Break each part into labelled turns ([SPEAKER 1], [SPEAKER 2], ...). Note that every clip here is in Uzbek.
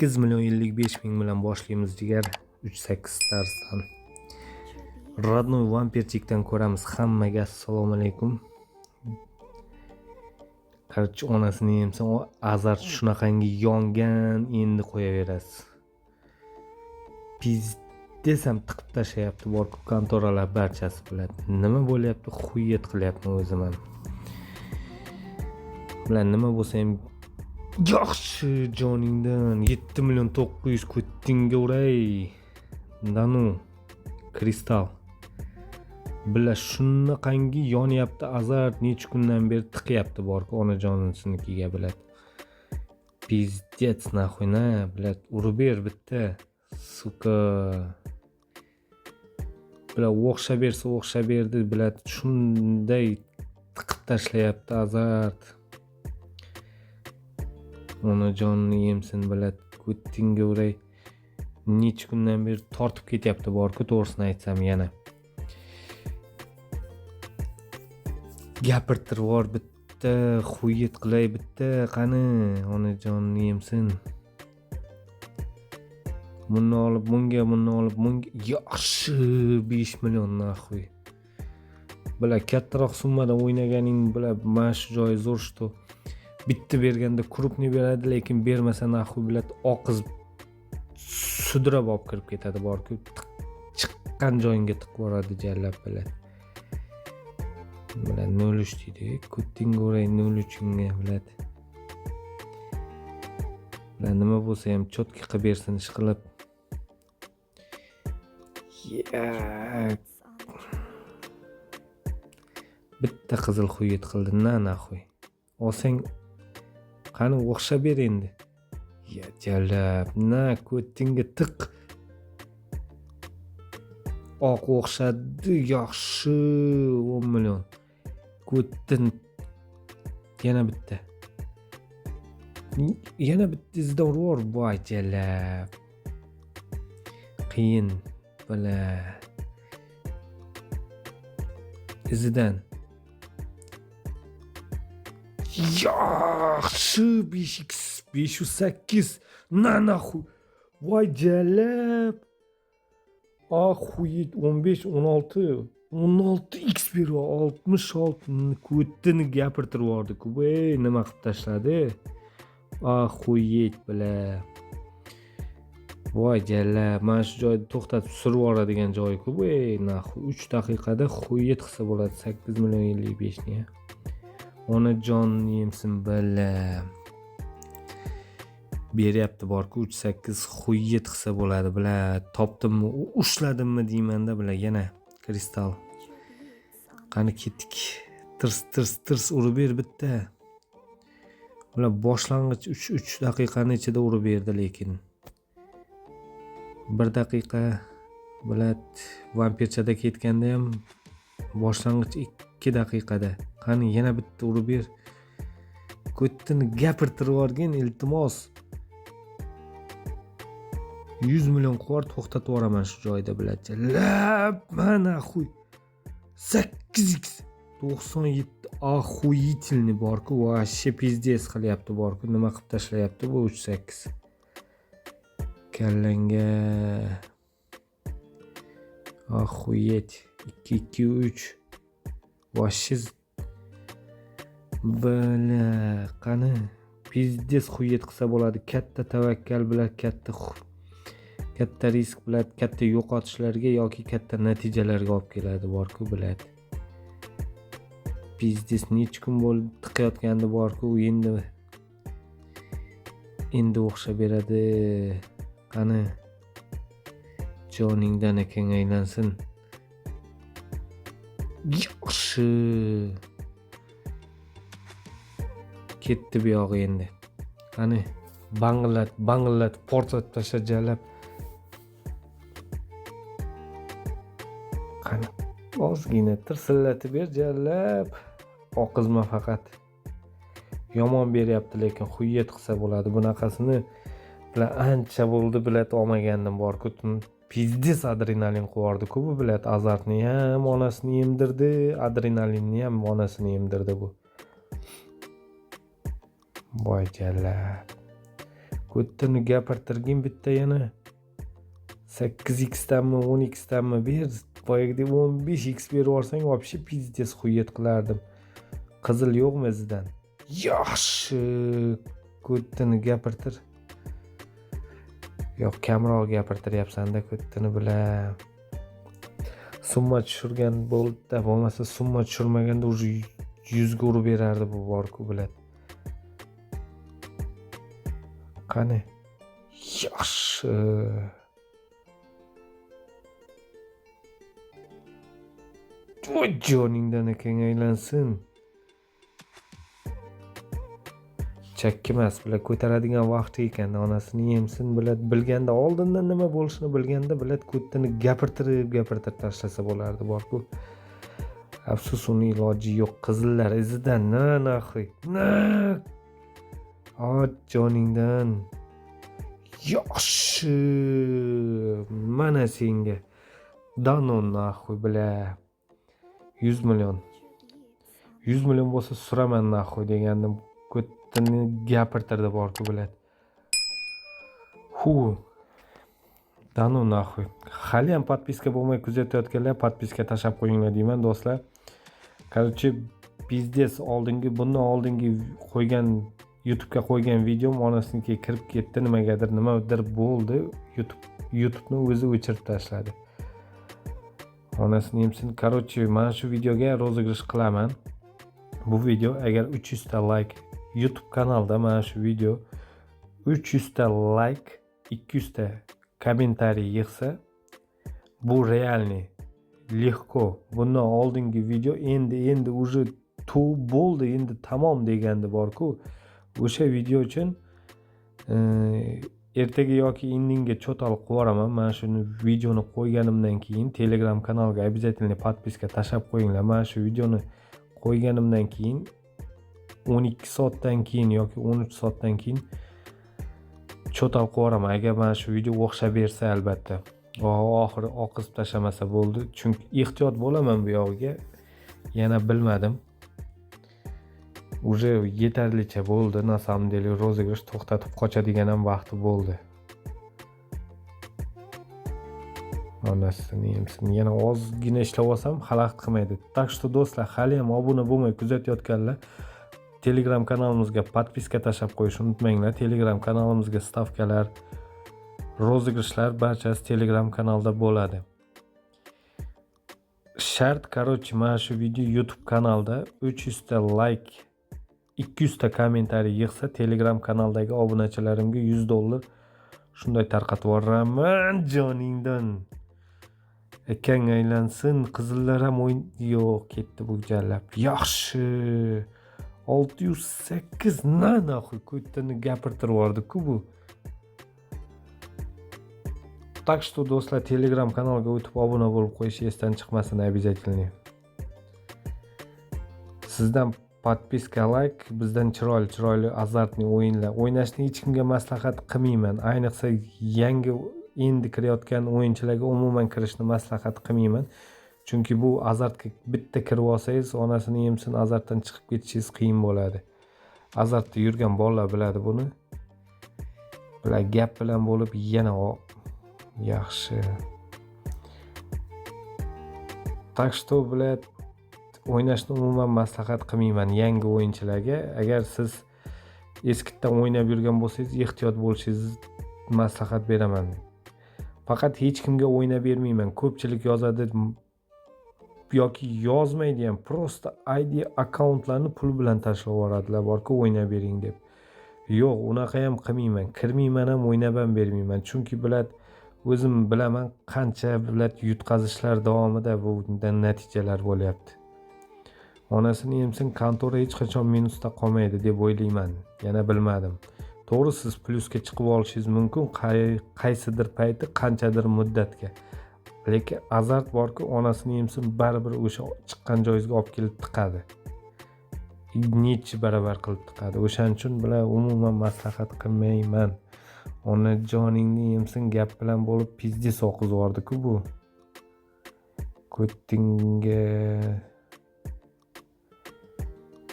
[SPEAKER 1] 8 million 55 ming bilan boshlaymiz, jigar. 38 Stars'dan. Родной vampirchikdan ko'ramiz. Hammaga assalomu alaykum. Короче, onasini yemsa, o azart shunaqangi yongan, endi qo'yaverasiz. Пиздец ham tiqib tashlayapti borku kontoralar barchasi biladi. Nima bo'lyapti, xuyet qilyapman o'zim ham. Bilan nima bo'lsa ham yaxshi, joningdan 7 million 900, ko'ttingga uray. Да ну, kristal. Bila, shunaqangi yonyapti azart, necha kundan beri tiqyapti borku onajonisinikiga, biladi. Пиздец, нахуй, на, блядь, urib ber bitta. Сука. Bila, o'xshab bersa o'xshab berdi, блядь, shunday tiqib tashlayapti azart. Onajonini yemsin, блядь, ko'ttingga uray. Necha kundan beri tortib ketyapti borku, to'g'risini aytsam yana. Gapirtirib yubor bitta, xuyet qilay bitta, qani, onajonini yemsin. Buni olib bunga, buni olib bunga, yaxshi, 5 million, нахуй. Bila, kattaroq summada o'ynaganing, bila, mana shu joyi zo'r, что bitta berganda крупный beradi, lekin bermasa, нахуй, блядь, oqizib sudrab olib kirib ketadi borku, chiqqan joyingga tiqib yuboradi jallab, блядь. Блядь, 0,3 deydi. Ko'ttingga uray 0,3ingga, блядь. Блядь, nima bo'lsa ham чётко qilib bersin ishqilib. Ya. Bitta qizil xuyet qildi, на нахуй. Olsang, qani, o'xshab ber endi. Ya jalab, на, ko'ttingga tiq. Oq o'xshadi, yaxshi, 10 million. Ko'ttin yana bitta. Yana bitta izidan urib yubor, voy jalab. Qiyin, бля. Izidan. Yaxshi, 5x 508, на нахуй. Voy jalab. Охуеть, 15, 16, 16x berib 66, ko'tini gapirtirib yubordi-ku. Ey, nima qilib tashladi? Охуеть, бля. Voy jalab, mana shu joyda to'xtatib surib yuboradigan joyi-ku bu, ey, нахуй. 3 daqiqada xuyet qilsa bo'ladi 8 million 55 ni. Onajonini yemsin, бля. Beryapti borku 3.8, xuyet qilsa bo'ladi, бля. Topdimmi, ushladimmi deymanda, бля, yana kristal. Qani, ketdik. Tirs tirs tirs urib ber bitta. Ular boshlang'ich 3 daqiqani ichida urib berdi lekin. 1 daqiqa, блядь, vampirchada ketganda ham boshlang'ich 2 daqiqada. Qani, yana bitta urib ber. Ko'tini gapirtirib yuborgin, iltimos. 100 million qilib to'xtatib yuboraman shu joyda, блядь. Lab, mana xuy. 8x 97, охуительный borku, вообще пиздец qilyapti borku, nima qilib tashlayapti bu 38. Kallangga. Охуеть. 2 2 3. Вообще, бля, qani, пиздец xuyet qilsa bo'ladi. Katta tavakkal bilan, katta risk bilan katta yo'qotishlarga yoki katta natijalarga olib keladi borku, блядь. Пиздец, necha kun bo'ldi tiqayotgandi borku, endi endi o'xshab beradi. Qani, joningdan akang aylansin. Yaxshi. Ketdi bu yog'i endi. Qani, bang'illat, bang'illat, portlatib tashla jalab. Qani, ozgina tirsillatib ber jalab. Oqizma faqat. Yomon beryapti lekin xuyet qilsa bo'ladi. Bunaqasini bilan ancha bo'ldi, блядь, olmagandim borku. Пиздец adrenalin qilib bu, блядь, azartni ham onasini yemdirdi, adrenalinni ham onasini yemdirdi bu. Voy jalab. Ko'tini gapirtirgin bitta yana. 8x danmi 10x danmi ber. Boyagidek 15x berib yuborsang вообще пиздец хует qilardim. Qizil yo'qmi izidan? Yaxshi. Ko'tini gapirtir. Yo'q, kamroq gapirtiryapsan-da ko'tini bilan. Summa tushirgan bo'ldi-da, bo'lmasa summa tushirmaganda уже 100 ga urib berardi bu bor-ku bilan. Qani? Yaxshi. Voy joningdan ekan aylansin. Chakki emas, bular ko'taradigan vaqti ekan, onasini yemsin, bular bilganda, oldindan nima bo'lishini bilganda, bular ko'tini gapirtirib, gapirtirib tashlasa bo'lardi bor-ku. Afsus, uni iloji yo'q. Qizillar izidan na naxi. Na. Ot joningdan. Yaxshi. Mana senga. Dano naxuy bla. 100 million. 100 million bo'lsa suraman naxuy degandim. Ko'tini gapirtirdi borku bilat. Hu. Dano naxuy. Hali ham podpiska bo'lmay kuzatayotganlar podpiska tashlab qo'yinglar deyman do'stlar. Короче, пиздец, oldingi, bundan oldingi qo'ygan YouTube'ga qo'ygan videom onasinikiga kirib ketdi, nimagadir, nimadir bo'ldi. YouTube'ni o'zi o'chirib tashladi. Onasini yemsin. Короче, mana shu videoga rozыгрыш qilaman. Bu video agar 300 ta like YouTube kanalda mana shu video 300 ta like, 200 ta kommentariy yig'sa, bu realniy, lегко. Bundan oldingi video endi уже tug'ib bo'ldi, endi tamom degandi bor-ku. O'sha video uchun ertaga yoki indinga cho'tal qilib yuboraman. Mana shuni videoni qo'yganimdan keyin Telegram kanalga обязательно podpiska tashlab qo'yinglar. Mana shu videoni qo'yganimdan keyin 12 soatdan keyin yoki 13 soatdan keyin cho'tal qilib yuboraman. Agar mana shu video o'xshab bersa albatta. Oxiri oqizib tashlamasa bo'ldi. Chunki ehtiyot bo'laman bu yog'iga. Yana bilmadim. Уже yetarlicha bo'ldi. На самом деле розыгрыш to'xtatib qochadigan ham vaqti bo'ldi. Onasini yemsin. Yana ozgina ishlab olsam xalaqit qilmaydi. Так что do'stlar, hali ham obuna bo'lmay kuzatayotganlar Telegram kanalimizga podpiska tashlab qo'yishni unutmanglar. Telegram kanalimizga stavkalar, rozыгрышlar barchasi Telegram kanalda bo'ladi. Shart, короче, mana shu video YouTube kanalda 300 ta like, 200 ta kommentariy yig'sa, Telegram kanaldagi obunachilarimga $100 shunday tarqatib yuboraman joningdan. Akang aylansin, qizillar ham o'yin yo'q, ketdi bu jallab. Yaxshi. 608 na naxuy ko'tini gapirtirib yubordi-ku bu. Так что do'stlar, Telegram kanalga o'tib obuna bo'lib qo'yish esdan chiqmasin обязательно. Sizdan podpiska, like, bizdan chiroyli chiroyli azartniy o'yinlar o'ynashni hech kimga maslahat qilmayman. Ayniqsa yangi endi kirayotgan o'yinchilarga umuman kirishni maslahat qilmayman. Chunki bu azartga bitta kirib olsangiz, onasini yemsin, azartdan chiqib ketishingiz qiyin bo'ladi. Azartda yurgan bolalar biladi buni. Bular gap bilan bo'lib yana yaxshi. Так что bular o'ynashni umuman maslahat qilmayman yangi o'yinchilarga. Agar siz eskitdan o'ynab yurgan bo'lsangiz, ehtiyot bo'lishingizni maslahat beraman. Faqat hech kimga o'ynab bermayman. Ko'pchilik yozadi yoki yozmaydi ham, просто ID akkauntlarni pul bilan tashlab yuboradilar, borku o'ynab bering deb. Yo'q, unaqa ham qilmayman. Kirmayman ham, o'ynab ham bermayman. Chunki bular o'zim bilaman qancha bular yutqazishlar davomida bundan natijalar bo'lyapti. Onasini yemsin, kontora hech qachon minusda qolmaydi deb o'ylayman. Yana bilmadim. To'g'ri, siz plyusga chiqib olishingiz mumkin qaysidir payti qanchadir muddatga. Lekin azart borku, onasini yemsin, baribir o'sha chiqqan joyingizga olib kelib tiqadi. Nechi barobar qilib tiqadi. O'shaning uchun bular umuman maslahat qilmayman. Onajoningni yemsin, gap bilan bo'lib pizdis o'qizib yubordi-ku bu. Ko'ttingga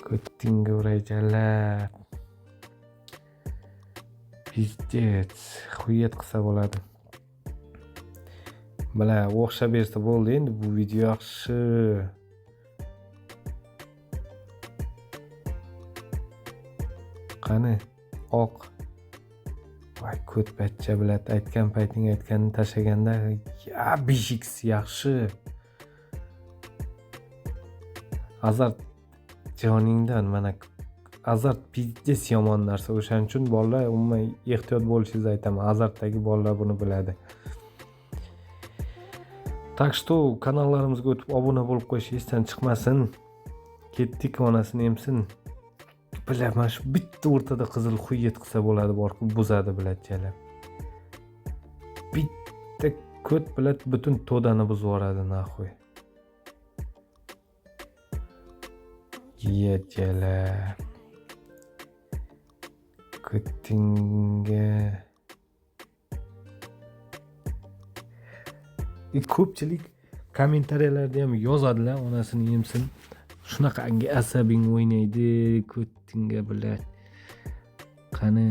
[SPEAKER 1] ko'ttingga uray jalab. Пиздец, хует qilsa bo'ladi. Бля, o'xshab bersa bo'ldi endi bu video yaxshi. Qani, oq. Voy, ko'tbachcha bilan aytgan payting aytganini tashlaganda, ya 5x yaxshi. Azart joningdan mana azart пиздец yomon narsa. O'shaning uchun bolalar umuman ehtiyot bo'lishingizni aytaman. Azartdagi bolalar buni biladi. Так что kanallarimizga o'tib obuna bo'lib qo'yish esdan chiqmasin. Ketdik, onasini emsin. Бля, mana shu bitta o'rtada qizil хует qilsa bo'ladi, borku buzadi блядь jalab. Bitta ko't bilan butun to'dani buzib yuboradi нахуй. Ye jalab. Ko'tingga. Ko'pchilik kommentariyalarda ham yozadilar, onasini emsin. Shunaqangi asabing o'ynaydi ko'tingga блядь. Qani.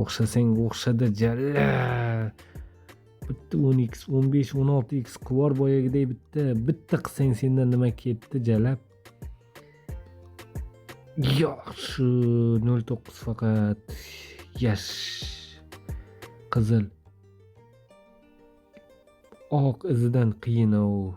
[SPEAKER 1] O'xshasang o'xshada jalab. Bitta 10x, 15, 16x qivor boyagiday bitta qilsang sendan nima ketdi jalab? Yaxshi, 0.9 faqat. Yash. Qizil. Oq izidan qiyin u.